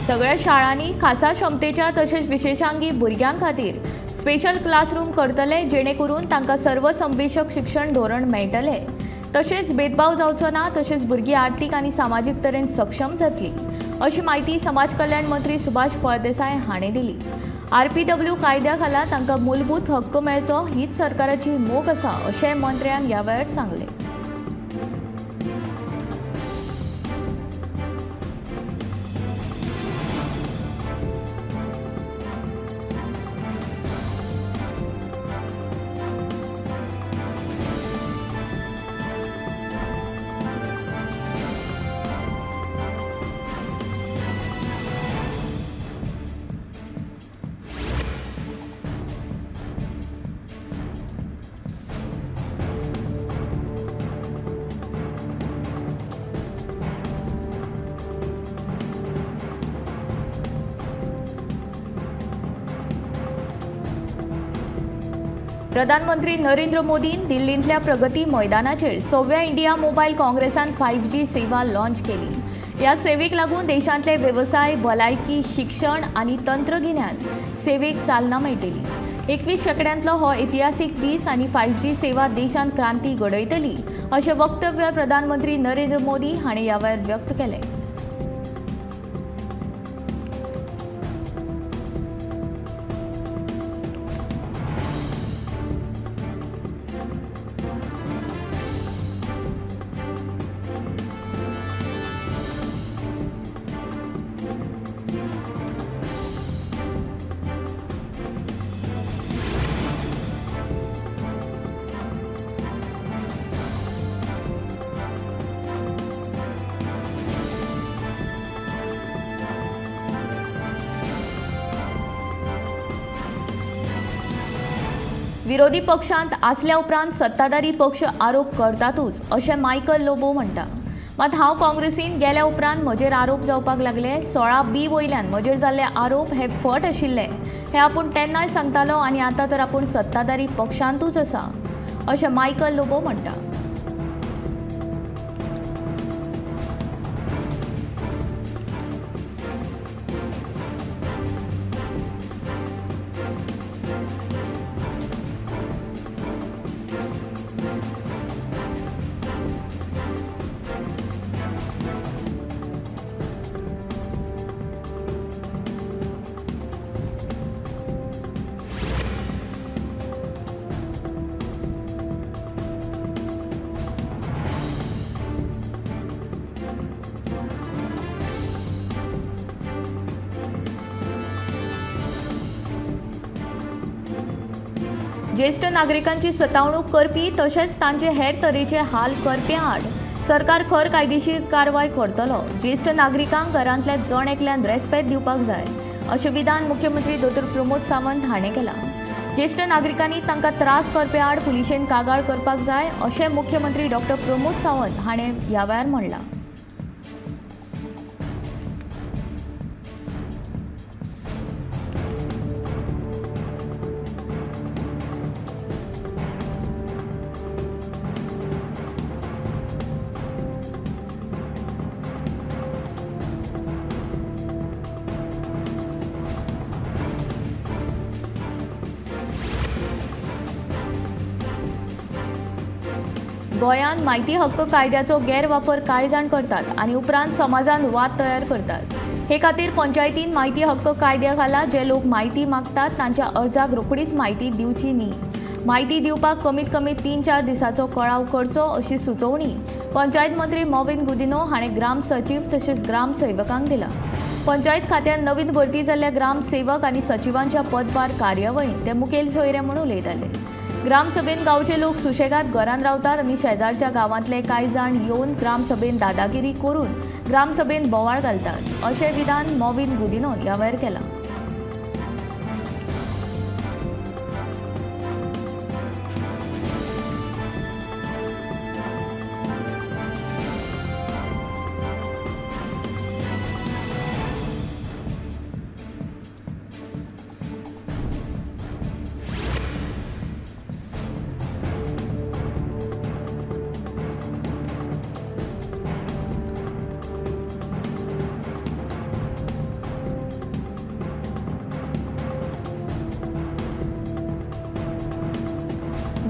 सगळ्या शाळांनी खासा क्षमतेच्या तशेंच विशेषांगी भुरग्यां खातीर स्पेशल क्लासरूम करतले, जेणे करून तांकां सर्वसंवेशक शिक्षण धोरण मेळटलें। तशेंच भेदभाव जावचो ना, तशेंच भुरगीं आर्थीक आनी सामाजीक तरेन सक्षम जातली अशी म्हायती समाज कल्याण मंत्री सुभाष फळदेसाय हाणें दिली। आरपीडब्ल्यू कायद्या खाला तांकां मूलभूत हक्क मेळचो हीच सरकाराची मोख आसा अशें मंत्र्यान ह्या वेळार सांगलें। प्रधानमंत्री नरेंद्र मोदीन दिल्लींतल्या प्रगती मैदानाचेर सव्या इंडिया मोबायल काँग्रेसान 5G सेवा लॉन्च केली। ह्या सेवेक लागून देशांतले वेवसाय, भलायकी, शिक्षण आनी तंत्रगिन्यान सेवेक चालना मेळटली। 21 शेंकड्यांतलो हो इतिहासीक दीस आनी 5G सेवा देशांत क्रांती घडयतली अशें वक्तव्य प्रधानमंत्री नरेंद्र मोदी हांणी ह्या वेळार व्यक्त केलें। विरोधी पक्षांत आसल्या उपरांत सत्ताधारी पक्ष आरोप करतातूच अशें मायकल लोबो म्हणटा। मात हांव काँग्रेसीन गेल्या उपरांत म्हजेर आरोप जावपाक लागले। 16B वयल्यान म्हजेर जाल्ले आरोप हे फट आशिल्ले हे आपूण तेन्नाय सांगतालो आनी आतां तर आपूण सत्ताधारी पक्षांतूच आसा अशें मायकल लोबो म्हणटा। ज्येष्ठ नागरिकांची सतावणूक करपी तशेंच तांचे हेर तरेचे हाल करप्यां आड सरकार खर कायदेशीर कारवाय करतलो। ज्येष्ठ नागरिकांक घरांतल्या जण एकल्यान रेस्पेद दिवपाक जाय अशें विधान मुख्यमंत्री दोतोर प्रमोद सावंत हाणें केलां। ज्येष्ठ नागरिकांनी तांकां त्रास करप्यां आड पुलिशेन कागाळ करपाक जाय अशें मुख्यमंत्री डॉक्टर प्रमोद सावंत हाणें ह्या वेळार म्हणलां। गोंयांत म्हायती हक्क कायद्याचो गैरवापर कांय जाण करतात आनी उपरांत समाजान वाद तयार करतात। हे खातीर पंचायतीन म्हायती हक्क कायद्या खाला जे लोक म्हायती मागतात तांच्या अर्जाक रोखडीच म्हायती दिवची न्ही, म्हायती दिवपाक कमीत कमी 3-4 दिसांचो कळाव करचो अशी सुचोवणी पंचायत मंत्री मॉविन गुदिन्हो हाणें ग्राम सचीव तशेंच ग्रामसेवकांक दिला। पंचायत खात्यान नवीन भरती जाल्ल्या ग्रामसेवक आनी सचिवांच्या पदभार कार्यावळींत ते मुखेल सोयरे म्हूण उलयताले। ग्रामसभेन गांवचे लोक सुशेगाद घरान रावतात आनी शेजारच्या गांवांतले कांय जाण येवन ग्रामसभेन दादागिरी करून ग्रामसभेन बोवाळ घालतात अशें विधान मॉविन गुदिन्होन ह्या वेळार केलां।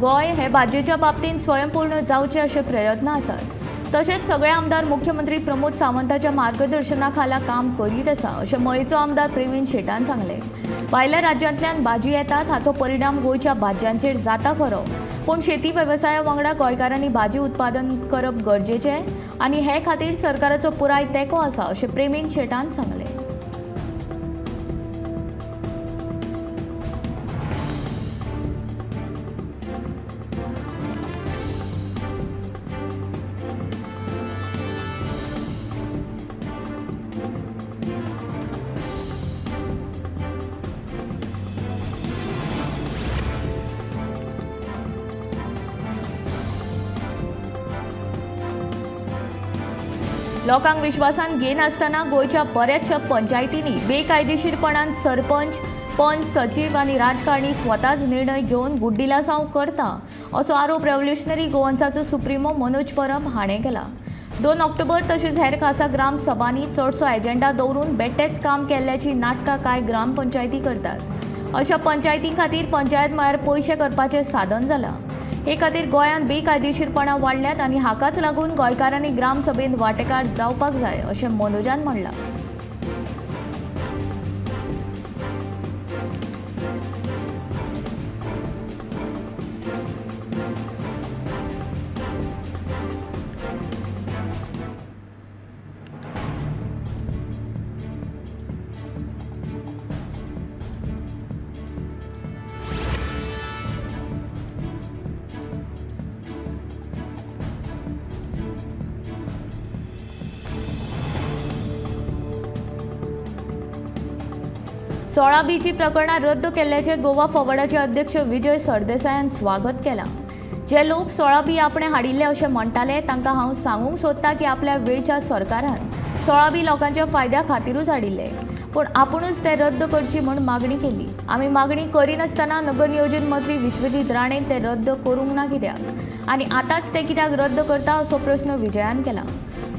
गोंय हे भाजयेच्या बाबतींत स्वयंपूर्ण जावचे अशे प्रयत्न आसात. तशेंच सगळे आमदार मुख्यमंत्री प्रमोद सावंताच्या मार्गदर्शना खाला काम करीत आसा अशें मयेचो आमदार प्रवीण शेटान सांगलें. भायल्या राज्यांतल्यान भाजी येतात हाचो परिणाम गोंयच्या भाजयांचेर जाता खरो, पूण शेती वेवसाया वांगडा गोंयकारांनी भाजी उत्पादन करप गरजेचें आनी हे खातीर सरकाराचो पुराय तेंको आसा अशें प्रेमीन शेटान सांगलें. लोकांक विश्वासान घेनासतना गोंयच्या बऱ्याचशा पंचायतींनी बेकायदेशीरपणान सरपंच, पंच, सचीव आनी राजकारणी स्वताच निर्णय घेवन गुड्डिलासांव करता असो आरोप रेव्होल्युशनरी गोवन्साचो सुप्रिमो मनोज परब हाणें केला. 2 ऑक्टोबर तशेंच हेर खासा ग्राम सभांनी चडसो एजेंडा दवरून बेठेंच काम केल्ल्याची नाटकां कांय ग्रामपंचायती करतात. अशा पंचायतीं खातीर पंचायत म्हळ्यार पयशे करपाचें साधन जालां. हे खातीर गोंयांत बेकायदेशीरपणां वाडल्यात आनी हाकाच लागून गोंयकारांनी ग्रामसभेंत वांटेकार जावपाक जाय अशें मनोजान म्हणलां. सोळा बीची प्रकरणां रद्द केल्ल्याचें गोवा फॉवर्डाचे अध्यक्ष विजय सरदेसायान स्वागत केलां. जे लोक 16 बी आपणें हाडिल्ले अशें म्हणटाले तांकां हांव सांगूंक सोदता की आपल्या वेळच्या सरकारान 16 बी लोकांच्या फायद्या खातीरूच हाडिल्ले, पूण आपुणूच ते रद्द करची म्हूण मागणी केली. आमी मागणी करिनासतना नगरनियोजन मंत्री विश्वजीत राणे ते रद्द करूंक ना कित्याक आनी आतांच ते कित्याक रद्द करता असो प्रस्न विजयान केला.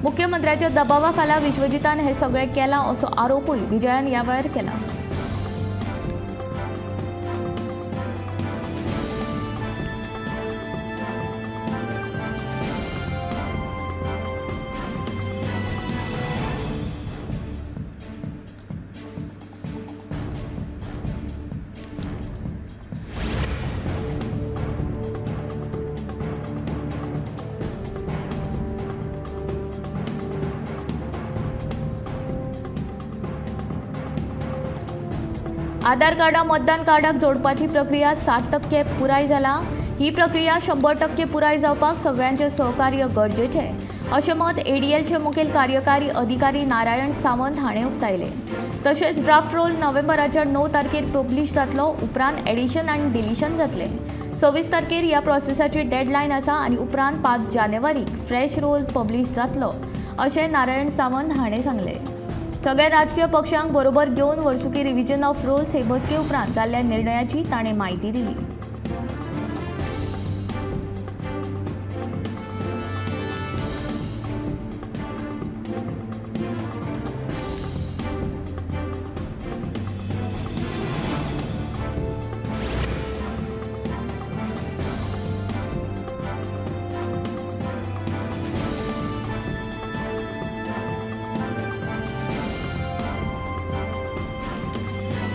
मुख्यमंत्र्याच्या दबावा खाला विश्वजीतान हें सगळें केलां असो आरोपूय विजयान ह्या वेळार केला. आधार कार्डा मतदान कार्डाक जोडपाची प्रक्रिया 60% पुराय जाला. ही प्रक्रिया 100% पुराय जावपाक सगळ्यांचें सहकार्य गरजेचें अशें मत एडीएलचे मुखेल कार्यकारी अधिकारी नारायण सावंत हाणें उक्तायलें. तशेंच ड्राफ्ट रोल नोव्हेंबराच्या 9 तारखेर पब्लिश जातलो, उपरांत एडिशन आनी डिलिशन जातलें. 26 तारखेर ह्या प्रोसेसाची डेडलायन आसा आनी उपरांत 5 जानेवारीक फ्रेश रोल पब्लिश जातलो अशें नारायण सावंत हाणें सांगलें. सगळ्या राजकीय पक्षांक बरोबर घेवन वर्सुकी रिव्हिजन ऑफ रोल्स हे बसके उपरांत जाल्ल्या निर्णयाची ताणें म्हायती दिली.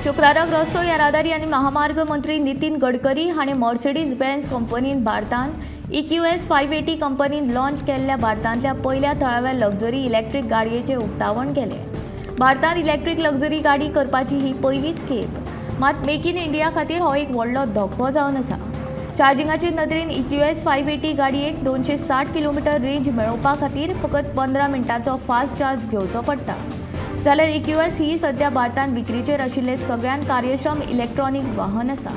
शुक्राराक रस्तो येरादारी आनी महामार्ग मंत्री नितीन गडकरी हाणें मर्सिडीज बेन्झ कंपनीन भारतांत EQS 580 कंपनीन लॉन्च केल्ल्या भारतांतल्या पयल्या थळाव्या लक्झरी इलेक्ट्रीक गाडयेचें उक्तावण केलें. भारतांत इलेक्ट्रीक लक्झरी गाडी करपाची ही पयलीच खेप, मात मेक इन इंडिया खातीर हो एक व्हडलो धक्को जावन आसा. चार्जिंगाचे नदरेन EQS 580 गाडयेक 260 किलोमिटर रेंज मेळोवपा खातीर फकत 15 मिनटांचो फास्ट चार्ज घेवचो पडटा, जाल्यार EQS ही सध्या भारतांत विक्रीचेर आशिल्लें सगळ्यांत कार्यक्षम इलेक्ट्रॉनिक वाहन आसा.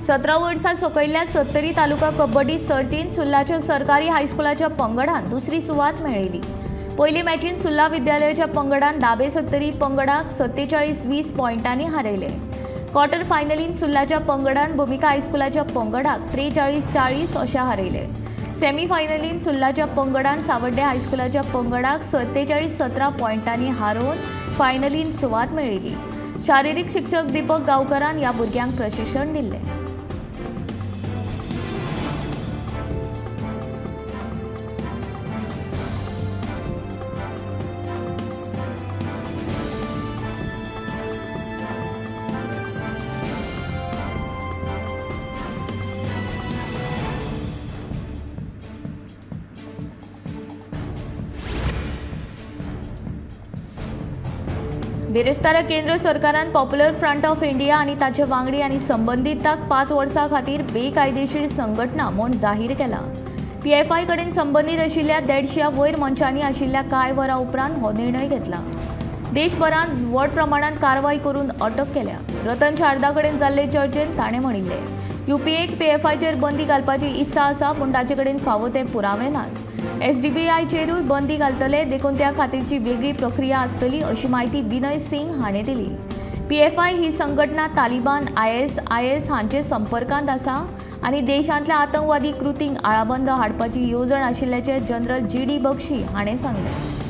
सतरा वर्सां सकयल्या सत्तरी तालुका कबड्डी सर्तींत सुर्लाच्या सरकारी हायस्कुलाच्या पंगडान दुसरी सुवात मेळयली. पयली मॅचीन सुर्ला विद्यालयाच्या पंगडान दाबे सत्तरी पंगडाक 47-20 पॉयंटांनी हारयले. क्वॉर्टर फायनलीन सुर्लाच्या पंगडान भूमिका हायस्कुलाच्या पंगडाक 43-40 अशें हारयले. सेमीफायनलीन सुर्लाच्या पंगडान सावड्डे हायस्कुलाच्या पंगडाक 47-17 पॉयंटांनी हारोवन फायनलीन सुवात मेळयली. शारिरीक शिक्षक दीपक गांवकरान ह्या भुरग्यांक प्रशिक्षण दिल्लें. बिरेस्तारा केंद्र सरकारान पॉप्युलर फ्रंट ऑफ इंडिया आनी ताचे वांगडी आनी संबंदितांक 5 वर्सां खातीर बेकायदेशीर संघटना म्हूण जाहीर केला. पीएफआय कडेन संबंदीत आशिल्ल्या 150 वयर मनशांनी आशिल्ल्या कांय वरां उपरांत हो निर्णय घेतला. देशभरांत व्हड प्रमाणांत कारवाय करून अटक केल्या. रतन शारदा कडेन जाल्ले चर्चेंत ताणें म्हणिल्लें, युपीएक पीएफआयचेर बंदी घालपाची इत्सा आसा, पूण ताचे कडेन फावो ते पुरावे नात. एसडीबीआयचेरूय बंदी घालतले, देखून त्या खातीरची वेगळी प्रक्रिया आसतली अशी म्हायती विनय सिंग हाणें दिली. पीएफआय ही संघटना तालिबान, आयएसआयएस हांचे संपर्कांत आसा आनी देशांतल्या आतंकवादी कृतींक आळाबंद हाडपाची येवजण आशिल्ल्याचें जनरल जी.डी. बक्षी हाणें सांगलें.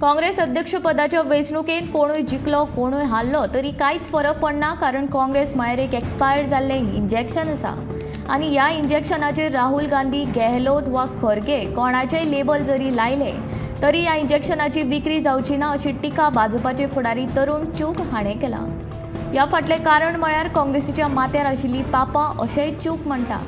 काँग्रेस अध्यक्षपदाच्या वेंचणुकेंत कोणूय जिखलो कोणूय हारलो तरी कांयच फरक पडना, कारण काँग्रेस म्हळ्यार एक एक्सपायर्ड जाल्लें इंजेक्शन आसा आनी ह्या इंजेक्शनाचेर राहुल गांधी, गेहलोत वा खरगे कोणाचेय लेबल जरी लायलें तरी ह्या इंजेक्शनाची विक्री जावची ना अशी टिका भाजपाचे फुडारी तरुण चूक हाणें केला. ह्या फाटलें कारण म्हळ्यार काँग्रेसीच्या माथ्यार आशिल्ली पापां अशेंय चूक म्हणटा.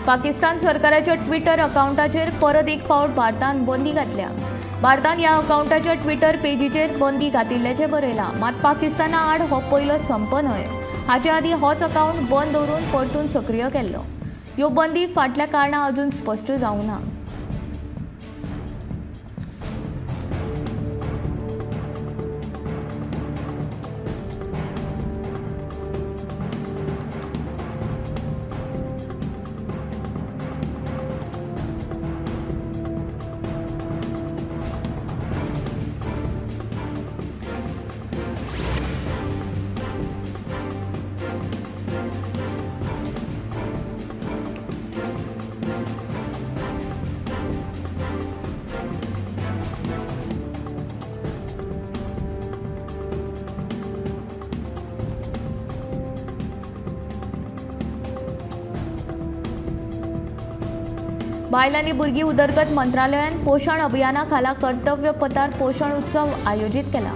पाकिस्तान सरकाराच्या ट्विटर अकाउंटाचेर परत एक फावट भारतान बंदी घातल्या. भारतान ह्या अकाउंटाच्या ट्विटर पेजीचेर बंदी घातिल्ल्याचें बरयलां. मात पाकिस्ताना आड हो पयलो संप न्हय. हाचे आदीं होच अकाउंट बंद दवरून परतून सक्रीय केल्लो. ह्यो बंदी फाटल्या कारणां अजून स्पश्ट जावंक ना. बायल आनी भुरगीं उदरगत मंत्रालयान पोशण अभियाना खाला कर्तव्य पथार पोशण उत्सव आयोजीत केला.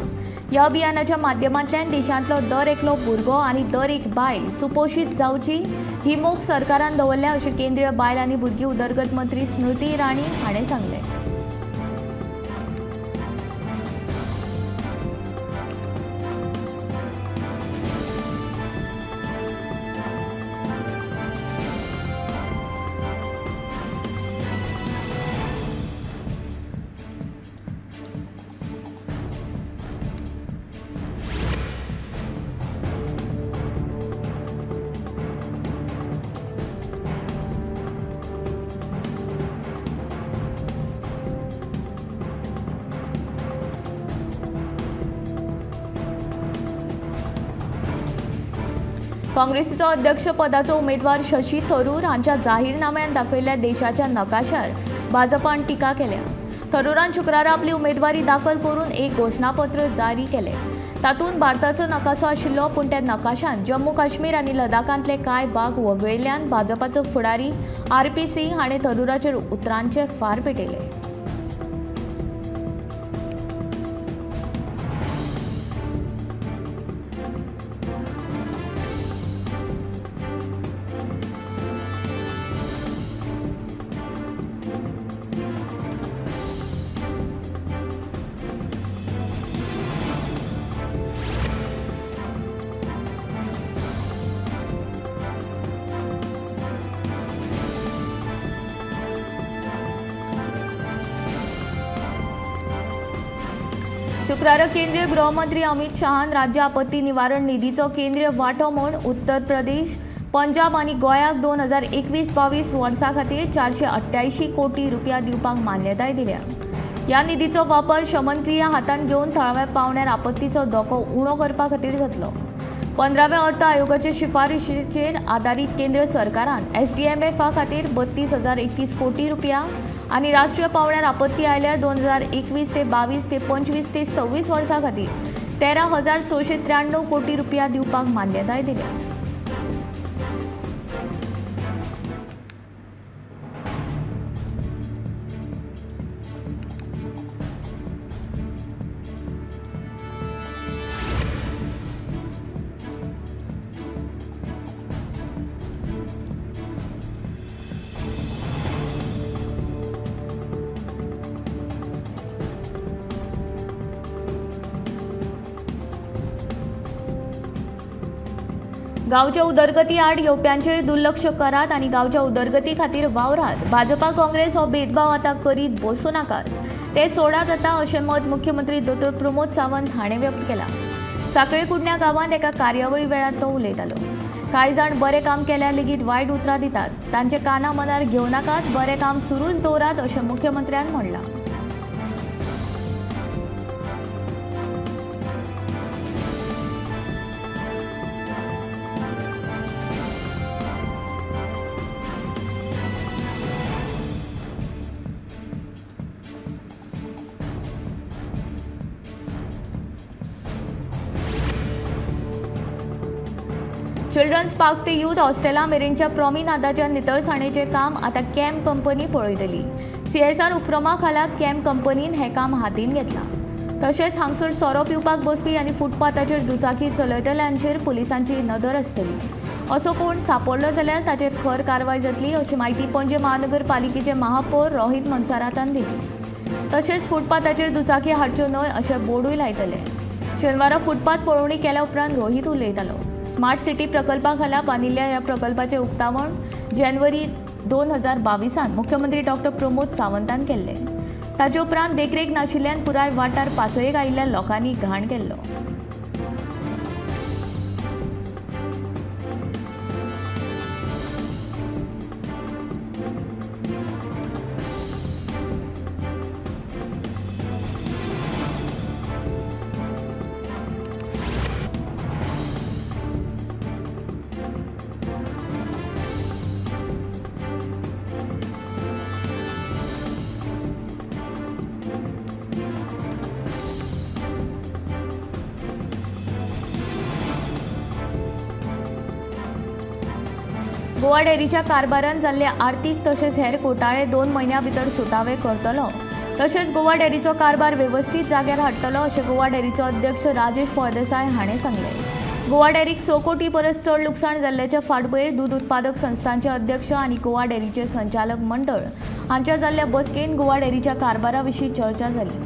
ह्या अभियानाच्या माध्यमांतल्यान देशांतलो दर एकलो भुरगो आनी दर एक बायल सुपोशीत जावची ही मोख सरकारान दवरल्या अशें केंद्रीय बायल आनी भुरगीं उदरगत मंत्री स्मृती इराणी हाणें सांगलें. काँग्रेसीचो अध्यक्ष पदाचो उमेदवार शशी थरूर हांच्या जाहीरनाम्यान दाखयल्ल्या देशाच्या नकाशार भाजपान टिका केल्या। थरूरान शुक्रारा आपली उमेदवारी दाखल करून एक घोशणापत्र जारी केलें। तातूंत भारताचो नकाशो आशिल्लो, पूण त्या नकाशान जम्मू काश्मीर आनी लडाखांतले कांय भाग वगळिल्ल्यान भाजपाचो फुडारी आर.पी. सिंग हाणें थरूराचेर उतरांचे फार पेटयले। शुक्रारा केंद्रीय गृहमंत्री अमित शहान राज्य आपत्ती निवारण निधीचो केंद्रीय वांटो म्हूण उत्तर प्रदेश, पंजाब आनी गोंयाक 2021-22 वर्सा खातीर 488 कोटी रुपया दिवपाक मान्यताय दिल्या। ह्या निधीचो वापर शमनक्रिया हातांत घेवन थळाव्या पावंड्यार आपत्तीचो धोको उणो करपा खातीर जातलो। 15व्या अर्थ आयोगाचे शिफारशीचेर आदारीत केंद्र सरकारान एसडीएमएफा खातीर 32,031 कोटी रुपया आनी राष्ट्रीय पावंड्यार आपत्ती आयल्यार 2021 ते 22 ते 25 ते 26 वर्सां खातीर 13,693 कोटी रुपया दिवपाक मान्यताय दिल्या। गांवच्या उदरगती आड येवप्यांचेर दुर्लक्ष करात आनी गांवच्या उदरगती खातीर वावरात। भाजपा काँग्रेस हो भेदभाव आतां करीत बसूं नाकात, ते सोडात आतां, अशें मत मुख्यमंत्री दोतोर प्रमोद सावंत हाणें व्यक्त केलां। साखळे कुडण्या गांवांत एका कार्यावळी वेळार तो उलयतालो। कांय जाण बरें काम केल्यार लेगीत वायट उतरां दितात, तांचे काना मनार घेवं नाकात, बरें काम सुरूच दवरात अशें मुख्यमंत्र्यान म्हणलां। चिल्ड्रन्स पार्क ते यूथ हॉस्टेला मेरेनच्या प्रॉमिनादाच्या नितळसाणेचें काम आतां कॅम्प कंपनी पळयतली। सीएसआर उपक्रमा खाला कॅम्प कंपनीन हें काम हातीन घेतलां। तशेंच हांगसर सोरो पिवपाक बसपी आनी फुटपाथाचेर दुचाकी चलयतल्यांचेर पुलिसांची नदर आसतली। असो कोण सापडलो जाल्यार ताचेर खर कारवाय जातली अशी म्हायती पणजे महानगरपालिकेचे महापौर रोहित मनसारातान दिली। तशेंच फुटपाथाचेर दुचाकी हाडच्यो न्हय अशें बोर्डूय लायतले। शेनवारा फुटपाथ पळोवणी केल्या उपरांत रोहित उलयतालो। स्मार्ट सिटी प्रकल्पा खाला बांदिल्ल्या ह्या प्रकल्पाचें उक्तावण जानेवारी 2022 मुख्यमंत्री डॉक्टर प्रमोद सावंतान केल्लें। ताचे उपरांत देखरेख नाशिल्ल्यान पुराय वाठार पासयेक आयिल्ल्या लोकांनी घाण केल्लो। गोवा डेअरीच्या कारभारान जाल्ले आर्थीक तशेंच हेर घोटाळे 2 म्हयन्यां भितर सुटावे करतलो, तशेंच गोवा डेअरीचो कारभार वेवस्थीत जाग्यार हाडटलो अशें गोवा डेअरीचो अध्यक्ष राजेश फळदेसाय हाणें सांगलें। गोवा डेअरीक 6 कोटी परस चड लुकसाण जाल्ल्याच्या फाटभुंयेर दूद उत्पादक संस्थांचे अध्यक्ष आनी गोवा डेअरीचे संचालक मंडळ हांच्या जाल्ल्या बसकेंत गोवा डेअरीच्या कारभारा विशीं चर्चा जाली।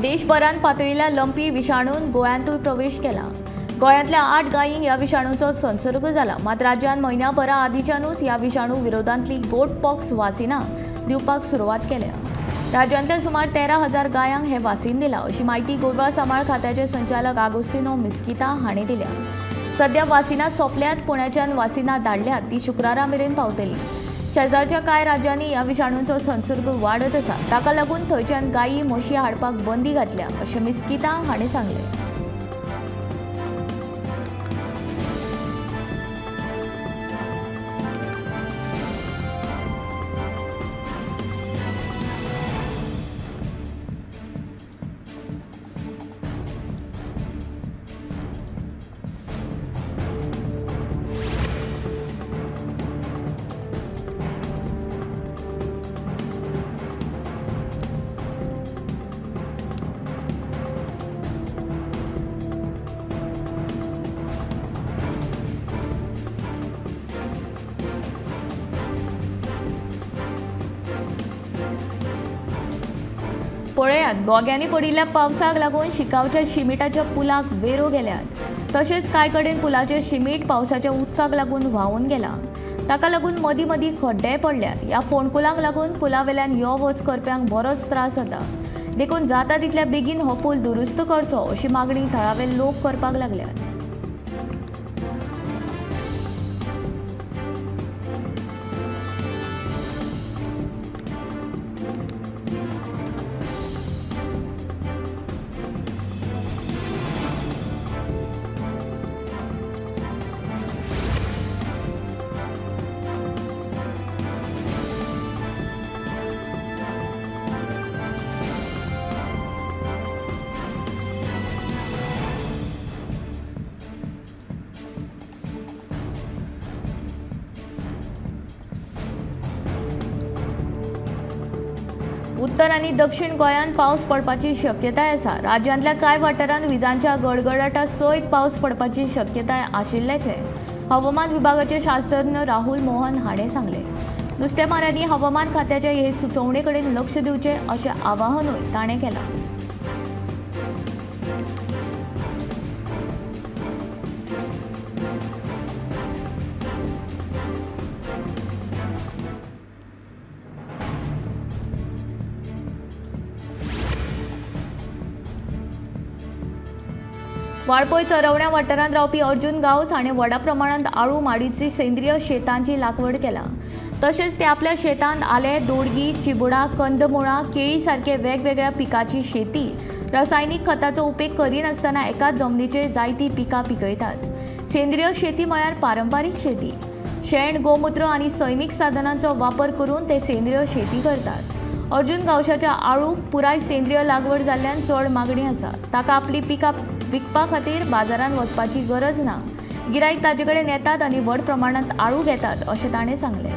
देशभरांत पातळिल्ल्या लंपी विशाणून गोंयांतूय प्रवेश केला। गोंयांतल्या 8 गायींक ह्या विशाणूचो संसर्ग जाला। मात राज्यान म्हयन्याभरा आदींच्यानूच ह्या विशाणू विरोधांतली गोटपॉक्स वासिनां दिवपाक सुरवात केल्या। राज्यांतल्या सुमार 13,000 गायांक हे वासीन दिला अशी म्हायती गोरवां सांबाळ खात्याचे संचालक आगोस्तिनो मिस्किता हांणी दिल्या। सध्या वासिनां सोंपल्यात, पुण्याच्यान वासिनां धाडल्यात, ती शुक्रारा मेरेन पावतली। शेजारच्या कांय राज्यांनी ह्या विशाणूंचो संसर्ग वाडत आसा, ताका लागून थंयच्यान गायी म्हशी हाडपाक बंदी घातल्या अशें मिस्किता हांणी सांगलें। पळयात, गोग्यांनी पडिल्ल्या पावसाक लागून शिकावच्या शिमिटाच्या पुलाक वेरो गेल्यात। तशेंच कांय कडेन पुलाचें शिमीट पावसाच्या उदकाक लागून व्हांवून गेलां। ताका लागून मदीं मदीं खड्डेय पडल्यात। ह्या फोंडकुलांक लागून पुलावेल्यान यो वच करप्यांक बरोच त्रास जाता। देखून जाता तितल्या बेगीन हो पूल दुरुस्त करचो अशी मागणी थळावे लोक करपाक लागल्यात। उत्तर आनी दक्षिण गोंयांत पावस पडपाची शक्यताय आसा। राज्यांतल्या कांय वाठारांत विजांच्या गडगडाटा सयत पावस पडपाची शक्यताय आशिल्ल्याचें हवामान विभागाचे शास्त्रज्ञ राहुल मोहन हाणें सांगलें। नुस्तेमारांनी हवामान खात्याच्या हे सुचोवणे कडेन लक्ष दिवचें अशें आवाहनूय ताणें केलां। वाळपय चरवण्या वाठारांत रावपी अर्जुन गांवस हाणें व्हडा प्रमाणांत आळू माडीची सेंद्रीय शेतांची लागवड केला। तशेंच ते आपल्या शेतांत आले, दोडगी, चिबुडां, कंदमुळां, केळी सारखे वेगवेगळ्या पिकाची शेती रसायनीक खताचो उपेग करिनासतना एकाच जमनीचेर जायतीं पिकां पिकयतात। सेंद्रीय शेती म्हळ्यार पारंपारीक शेती। शेण, गोमूत्र आनी सैमीक साधनांचो वापर करून ते सेंद्रीय शेती करतात। अर्जुन गांवसाच्या आळूक पुराय सेंद्रीय लागवड जाल्ल्यान चड मागणी आसा। ताका आपली पिकां विकपा खातीर बाजारांत वचपाची गरज ना। गिरायक ताजे कडेन येतात आनी व्हड प्रमाणांत आळू घेतात अशें ताणें सांगलें।